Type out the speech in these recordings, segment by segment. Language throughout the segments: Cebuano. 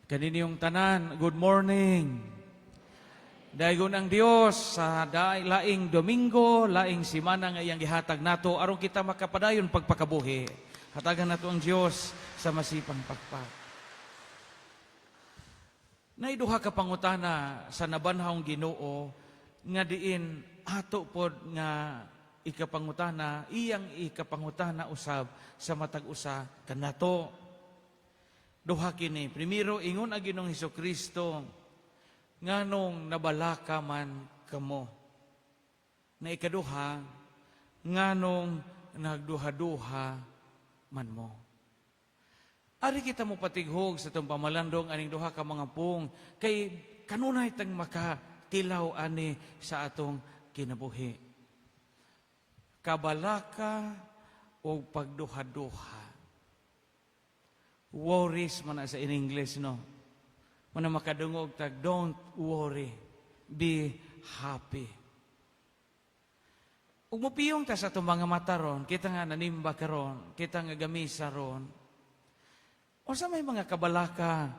Kaninyong tanan, good morning. Daygon ang Dios sa laing Domingo, laing simana nga iyang gihatag nato aron kita makapadayon pagpakabuhi. Hatagan nato ang Dios sa masipang pakpak. Nay duha ka pangutana sa nabanhawng Ginoo nga diin ato pod nga ikapangutana, iyang ikapangutana usab sa matag usa kanato. Duha kini. Primero, ingon ang Ginoong Kristo, "Nganong nabalaka man kamo?" Na ikaduha, "Nganong nagduha-duha man mo?" Ari kita mo patighog sa itong pamalandong aning duha ka mga pung kay kanunay tang makatilaw ani sa atong kinabuhi. Kabalaka o pagduha-duha. Worries man na sa in English, no? Muna makadungog tag, "Don't worry, be happy." Ug mupiyong ta sa atong mga mata ron, kita nga nanimba karon, kita nga gamisa ron. Unsa may mga kabalaka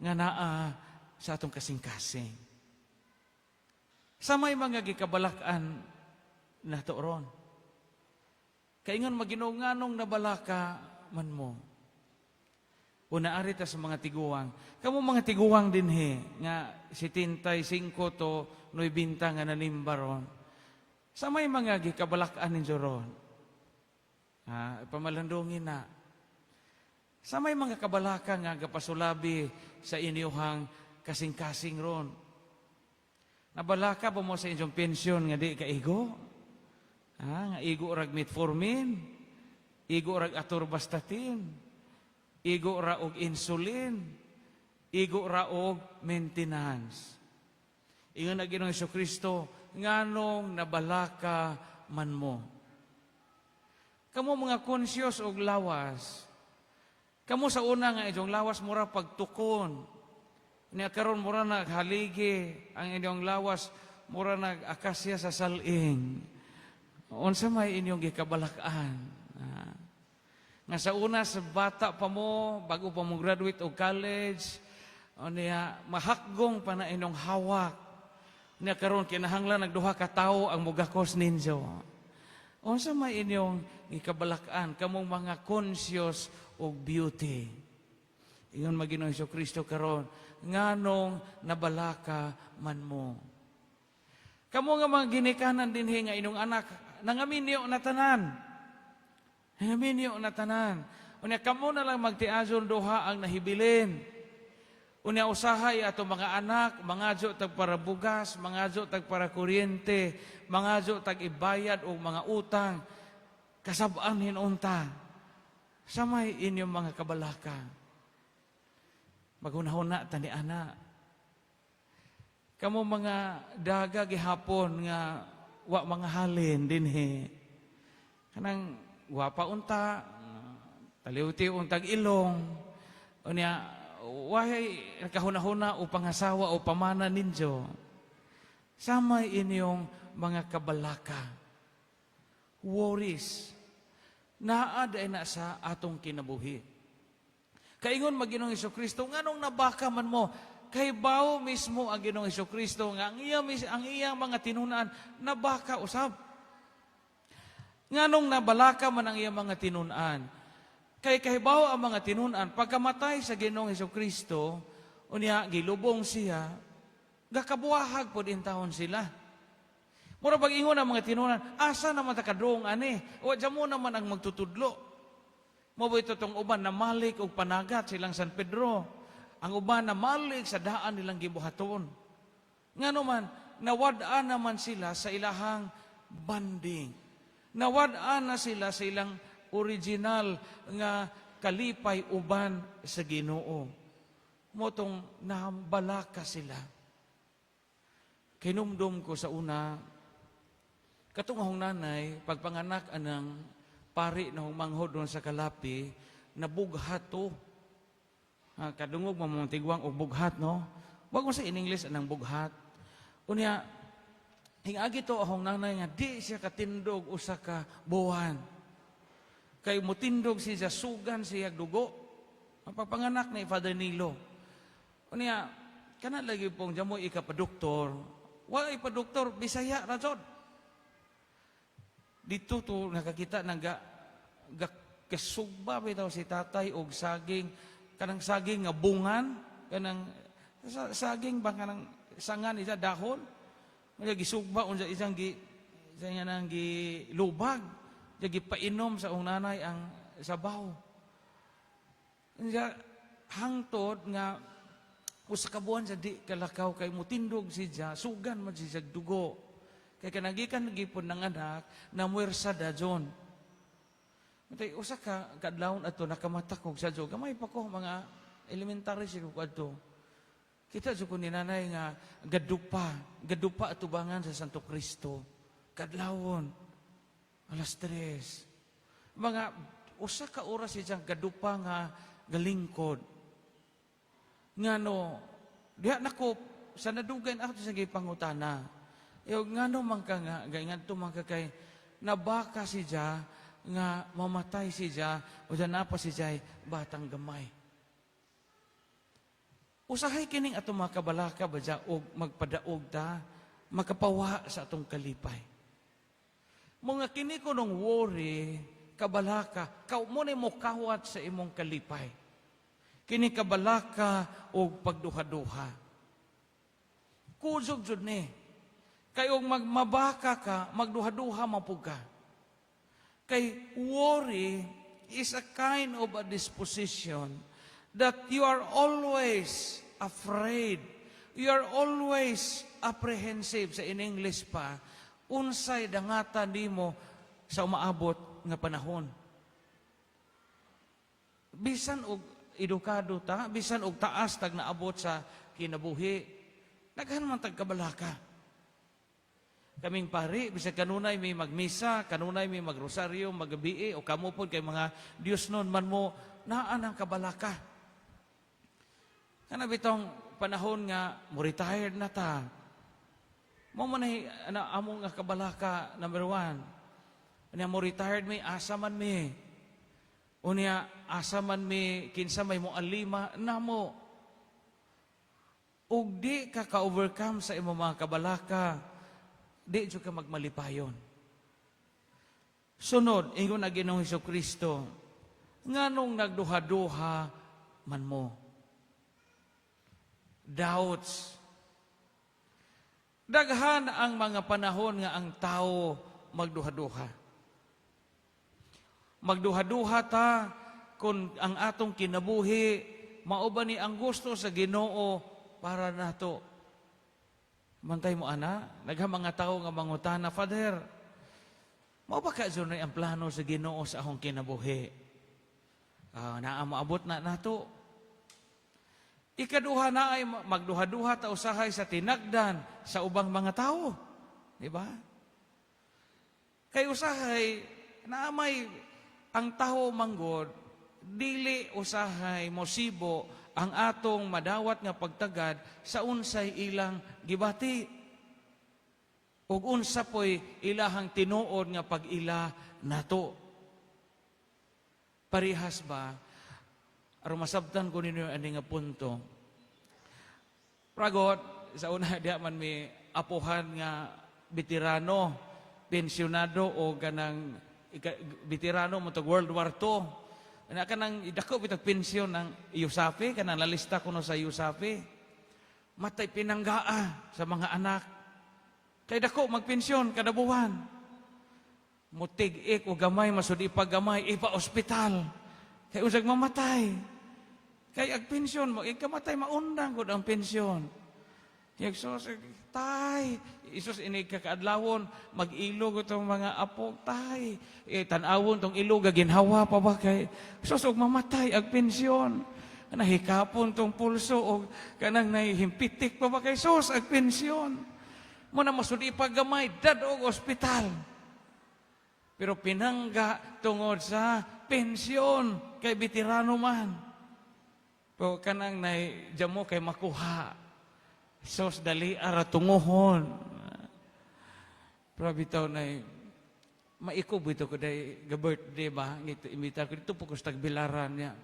nga naa sa atong kasing-kasing? Sa may mga gikabalakan nato ron. Kaingon Maginoo, "Nganong nabalaka man mo?" Una, ari ta sa mga tiguang. Kamo mga tiguang dinhi nga 75 to 90 nga nanimba ron. Sa may mga gikabalakan ninyo ron. Ha, pamalandungin na. Sa may mga kabalaka nga gapasulabi sa inyuhang kasing-kasing ron. Nabalaka ba mo sa inyong pensyon nga di ka igo? Ha, nga igo rag metformin, igo rag atorvastatin, igo ra og insulin, igo ra og maintenance. Ingon na Ginoong Kristo, "Nganong nabalaka man mo?" Kamo mga conscious og lawas. Kamo sa una nga inyong lawas mura pagtukon. Niya karon mura naghaligi ang inyong lawas, mura nag akasya sa saling. Unsa may inyong gikabalakan? Ah. Nga sa una, sa bata pa mo, bago pa mo graduate og college, o niya mahakgong pa na inyong hawak. Niya karon kinahanglan nagduha ka tawo ang mugakos ninyo. Unsa may inyong gikabalakan, kamong mga conscious og beauty? Ingon man Ginoong Kristo karon, "Nganong nabalaka man mo?" Kamo nga mga ginikanan dinhi nga inyong anak nangaminyo na tanan. Nangaminyo na tanan. Unya kamo na lang magtiazon duha ang nahibilin. Unya usahay ato mga anak, mangadyo tag para bugas, mangadyo tag para kuryente, mangadyo tag ibayad og mga utang. Kasab-an hinunta. Sa may inyong mga kabalaka. Maghunahuna ta ni ana. Kamo mga daga gihapon nga wa mga halin dinhi. Kanang gwapa unta, taliwti untag ilong. Unya wahay nakahuna-huna o pangasawa o pamana ninyo. Samay inyong mga kabalaka. Worries. Naa diay na sa atong kinabuhi. Kaingon man Ginoong Kristo, "Nganong nabaka man mo?" Kay bawo mismo ang Ginoong Kristo nga ang iyang mga tinunan nabaka usab. Nganong nabalaka man ang iyang mga tinunan? Kay kahibaw ang mga tinunan, pagkamatay sa Ginoong Kristo, unya gilubong siya, gakabuahag pod intawon sila. Mura pag ingon ang mga tinunan, "Asa naman ta kadung ani? O mo naman ang magtutudlo." Mo ba ito tong uban namalik og panagat silang San Pedro? Ang uban namalik sa daan nilang gibuhaton. Ngano man, nawad-an naman sila sa ilahang banding. Nawad-an na sila sa ilang original nga kalipay uban sa Ginoo. Motong nabalaka sila. Kinumdum ko sa una, katong akong nanay, pagpanganak anang pari na manghod doon sa Kalapi, nabughat to. Ah, kadungog mo mga tigwang og bughat, no? Wag mo sa in English anang bughat. Unya, hingagi to akong nanay nga di siya katindog usa ka buwan. Kay mutindog siya, sugan siya dugo. Ang pagpanganak ni Father Nilo. Unya, kana lagi pong jamo ikapadoktor, wala ipadoktor, Bisaya ra jud. Dito to nakakita nang ga kasugba bitaw si tatay og saging, kanang saging nga bungan, kanang saging ba, kanang sangan isa dahon. Nga gisugba unsa isang gi sa nga nang gilubag, di gipainom sa ong nanay ang sabaw. Unya hangtod nga usa ka buwan sa di kalakaw kay mutindog siya, sugan man siya dugo. Kay kanang gikan gipon ng anak, namuwersa dajon. Matay usa ka kadlawon ato nakamata ko sa Diyo. Gamay pa ko, mga elementary siguro ko adto. Kita jud ko ni nanay nga gadupa, gadupa atubangan sa Santo Cristo. Kadlawon 3:00. Mga usa ka oras siya gadupa nga galingkod. Ngano diha nako sa nadugay ako sa gipangutana. Iyo ngano man ka nga gaingadto man ka kay nabaka siya nga mamatay siya o naa pa siya batang gamay. Usahay kining atong mga kabalaka ba dya, og magpadaog ta, makapawa sa atong kalipay. Mga kini ko nung worry, kabalaka, kaw mo ni mo kawat sa imong kalipay. Kini kabalaka og pagduha-duha. Kuzog jud ni. Kay og magmabaka ka, magduha-duha mapug ka. Kay worry is a kind of a disposition that you are always afraid. You are always apprehensive, sa in English pa, unsay dangatan nimo sa umaabot nga panahon. Bisan og edukado ta, bisan og taas tag naabot sa kinabuhi, daghan man tag kabalaka. Kaming pari, bisag kanunay may magmisa, kanunay may magrosaryo, magabii, o kamo pod kay mga Diyos nun man mo, naa ng kabalaka. Kana bitong panahon nga mo retired na ta. Mo man na amo nga kabalaka number one. Unya mo retired mi, asa man mi? Unya asa man mi, kinsa may mo alima namo? Ug di ka ka-overcome sa imong mga kabalaka, di jud ka magmalipayon. Sunod, ingon na Ginoong Hesus Kristo, nganong nagduha-duha man mo? Doubts. Daghan ang mga panahon nga ang tao magduha-duha. Magduha-duha ta kung ang atong kinabuhi mao ba ni ang gusto sa Ginoo para nato. Mantay mo ana, daghan mga tao nga mangutana, "Father, mao ba ka ni ang plano sa Ginoo sa akong kinabuhi?" Naa moabot na nato. Ikaduha na ay magduha-duha ta usahay sa tinagdan sa ubang mga tao. Di ba? Kay usahay, naamay ang tao manggod, dili usahay mosibo ang atong madawat nga pagtagad sa unsay ilang gibati. Ug unsa po'y ilahang tinuod nga pag-ila nato. Parihas ba? Aron masabtan ko ninyo ani nga punto. Pragot, sa una diha man may apuhan nga veterano, pensyonado o ganang veterano mo tog World War II. Na kanang dako bitag pensyon ng USAFFE, kanang lalista kuno sa USAFFE. Matay pinanggaa sa mga anak. Kay dako magpensyon kada buwan. Mutig-ik o gamay, masud ipagamay, ipa-ospital. Kay usag mamatay. Kay ag pensyon mo, ikamatay maundang gud ang pensyon. Yag sus, tay, Isus ini kakaadlawon, mag-ilog itong mga apo, tay. Eh, tan-awon tong ilog, ginhawa pa ba kay, sus, og mamatay ag pensyon. Nahikapon tong pulso, og kanang nahimpitik pa ba kay sus, ag pensyon. Mo na masud ipagamay, dad-og ospital. Pero pinangga tungod sa pensyon kay veterano man. Pero kanang nay jamo kay makuha. Sos dali ara tunguhon. Pero bitaw nay maiko bitaw ko day ga birthday ba ngito imitar ko dito po ko sa Tagbilaran niya.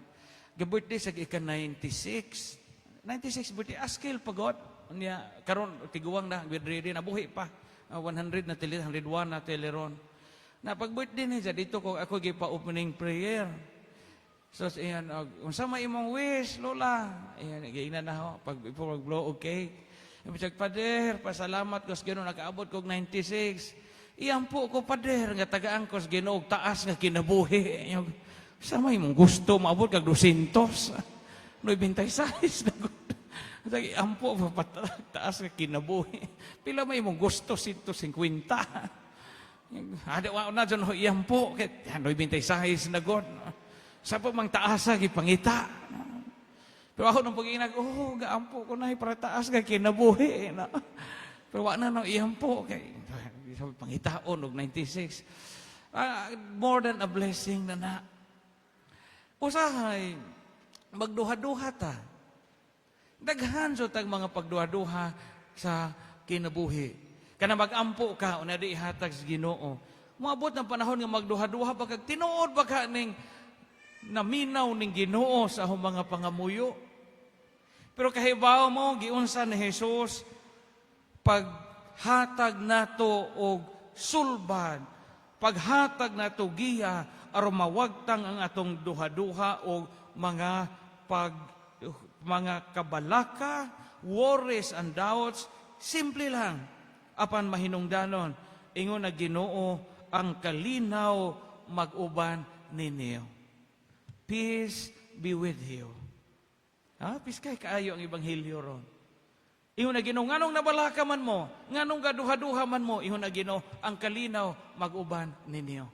Ga birthday sa ika 96. 96 birthday, askil pa god. Unya karon tiguang na, bedridden na, buhi pa. 100 na tili, 101 na tili ron. Na pag birthday niya dito ko ako gipa opening prayer. So iyan, unsa may imong wish, Lola? Iyan, giingnan na ako pag before mag-blow og cake. Sabi, "Pader, pasalamat ko sa Ginoo nakaabot kog 96. Iampo ko, Pader, nga tagaan ko sa Ginoo og taas nga kinabuhi." Yung, sa may imong gusto, maabot kag 200. 96 na gud. Sabi, ampo pa taas nga kinabuhi. Pila may imong gusto, 150. Ada wa na dyan ho iampo kay 96 na god. Sa pa mang taasa gipangita. Pero ako nung pag-inag, oh, gaampo ko na para taas nga kinabuhi. Na. Pero wa na nang iampo kay sabi pangitaon og 96. More than a blessing na na. Usahay magduha-duha ta. Daghan so tag mga pagduha-duha sa kinabuhi. Kana mag-ampo ka, una di ihatag sa Ginoo. Moabot ng panahon nga magduha-duha ba kag tinuod ba ka ning naminaw ning Ginoo sa akong mga pangamuyo. Pero kahibaw mo, giunsa ni Jesus paghatag nato og sulbad, paghatag nato giya aron mawagtang ang atong duha-duha og mga kabalaka, worries and doubts, simple lang. Apan mahinungdanon, ingon na Ginoo, "Ang kalinaw mag-uban ninyo. Peace be with you." Ha? Piskay kaayo ang ebanghelyo ron. Ingon na Ginoo, nganong nabalaka man mo, nganong gaduha-duha man mo, ingon na Ginoo, "Ang kalinaw mag-uban ninyo."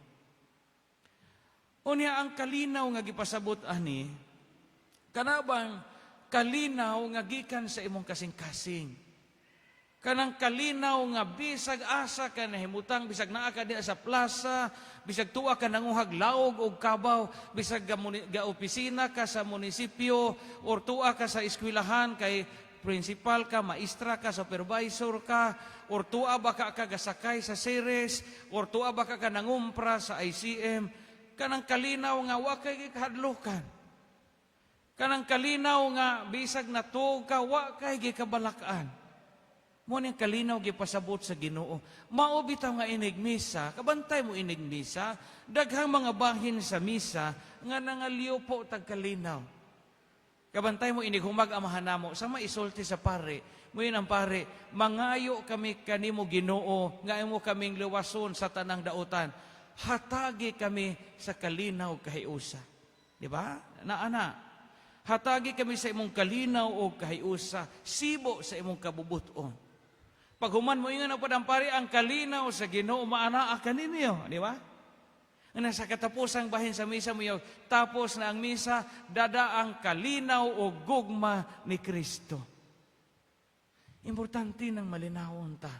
Unya ang kalinaw nga gipasabot ani, kanabang kalinaw nga gikan sa imong kasing-kasing. Kanang kalinaw nga bisag asa ka nahimutang, bisag naa ka diha sa plaza, bisag tuwa ka nanguhag laog og kabaw, bisag ga opisina ka sa munisipyo, or tuwa ka sa eskwelahan kay principal ka, maestra ka, supervisor ka, or tuwa ba ka kagasakay sa Ceres, or tuwa ba ka nangumpra sa ICM, kanang kalinaw nga wa kay gikahadlukan. Kanang kalinaw nga bisag natuog ka, wa kay gikabalakaan. Mo ning kalinaw gipasabot sa Ginoo. Mao bitaw nga inig misa, kabantay mo inig misa, daghang mga bahin sa misa nga nangaliw tag kalinaw. Kabantay mo inig humag Amahan namo, sama isulti sa pare. Moingon ang pare, "Mangayo kami kanimo, Ginoo, nga imo kaming luwason sa tanang dautan. Hatagi kami sa kalinaw kahiusa." Di ba? Naana. "Hatagi kami sa imong kalinaw o kahiusa, sibo sa imong kabubuton." Paghuman mo ingon na pod ang pare, "Ang kalinaw sa Ginoo maanaa kaninyo," di ba? Nga sa katapusang bahin sa misa mo, tapos na ang misa, dada ang kalinaw o gugma ni Kristo. Importante nang malinawon ta.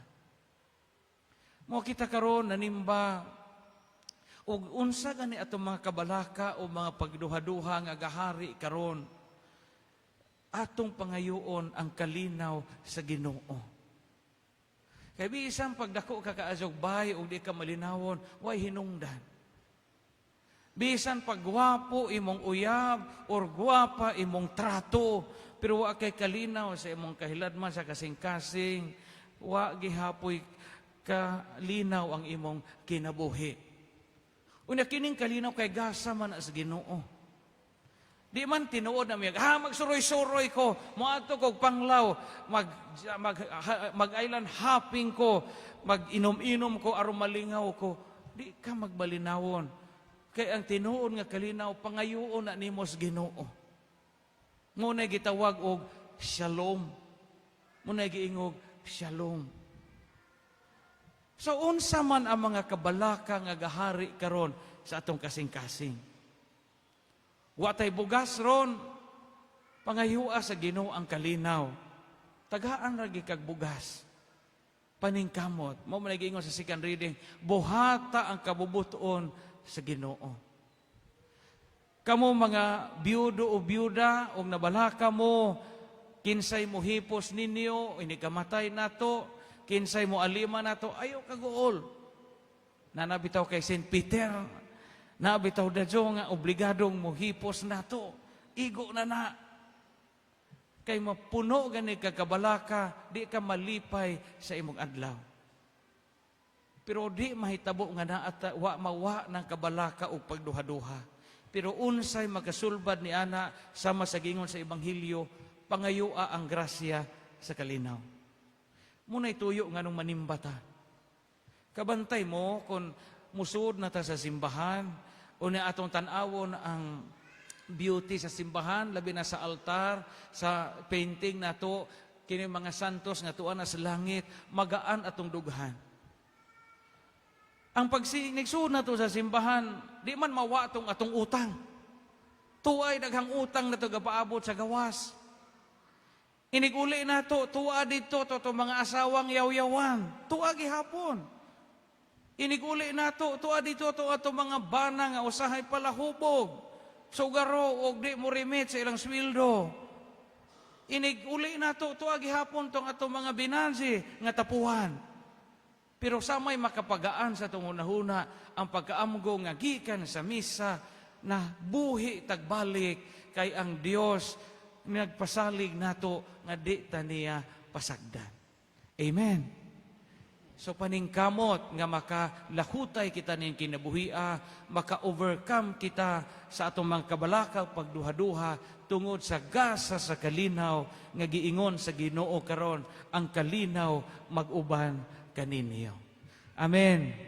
Mo kita karon nanimba ug unsa gani atong mga kabalaka o mga pagduha-duha nga gahari karon, atong pangayoon ang kalinaw sa Ginoo. Kay bisan pagdako ka kaazog bay ug di ka malinawon, way hinungdan. Bisan pagwapo imong uyab or gwapa imong trato, pero wa kay kalinaw sa imong kahiladman sa kasing-kasing, wa gihapoy kalinaw ang imong kinabuhi. Unya kining kalinaw kay gasa man na sa Ginoo. Di man tinuod na miyag, ha, magsuroy-suroy ko, moadto kog panglaw, mag island hopping ko, mag-inom-inom ko, aron malingaw ko. Di ka magbalinawon. Kay ang tinuod nga kalinaw, pangayoon na nimo sa Ginoo. Mo na gitawag og shalom. Mo na giingog shalom. So unsa man ang mga kabalaka nga gahari karon sa atong kasing-kasing? Wa tay bugas ron, pangayua sa Ginoo ang kalinaw. Tagaan ra kag bugas. Paningkamot. Mo man giingon sa second reading, buhata ang kabubuton sa Ginoo. Kamo mga biyudo o biyuda og nabalaka mo, kinsay mo hipos ninyo, inikamatay nato, kinsay mo alima nato, ayo kaguol. Nanabitaw kay St. Peter, nabitaw dadyo nga obligadong mo hipos nato. Igo na na. Kay mapuno gani ka kabalaka, di ka malipay sa imong adlaw. Pero di mahitabo nga naa ta, wa mawa ng kabalaka o pagduha-duha. Pero unsay makasulbad ni ana, sama sa gingon sa Ebanghelyo, pangayua ang grasya sa kalinaw. Muna'y tuyo nga nung manimba ta. Kabantay mo kung musud na ta sa simbahan, o na atong tan-awon ang beauty sa simbahan, labi na sa altar, sa painting nato, kini mga santos nga tuwa na sa langit, magaan atong dughan. Ang pagsinigsuod nato sa simbahan, di man mawa tong atong utang. Tuay daghang utang na to gapaabot sa gawas. Iniguli nato, tuwa dito to mga asawang yaw-yawan. Tuwa gihapon. Iniguli nato, tuwa dito to ato mga bana nga usahay palahubog. Sugaro og di mo remit sa ilang sweldo. Iniguli nato, tuwa gihapon tong ato mga binansi nga tapuhan. Pero samay makapagaan sa atong hunahuna ang pagkaamgo nga gikan sa misa na buhi tagbalik kay ang Dios nagpasalig nato nga di ta niya pasagdan. Amen. So paningkamot nga makalahutay kita ning kinabuhia, maka-overcome kita sa atong mga kabalaka pagduha-duha tungod sa gasa sa kalinaw nga giingon sa Ginoo karon, "Ang kalinaw mag-uban kaninyo." Amen.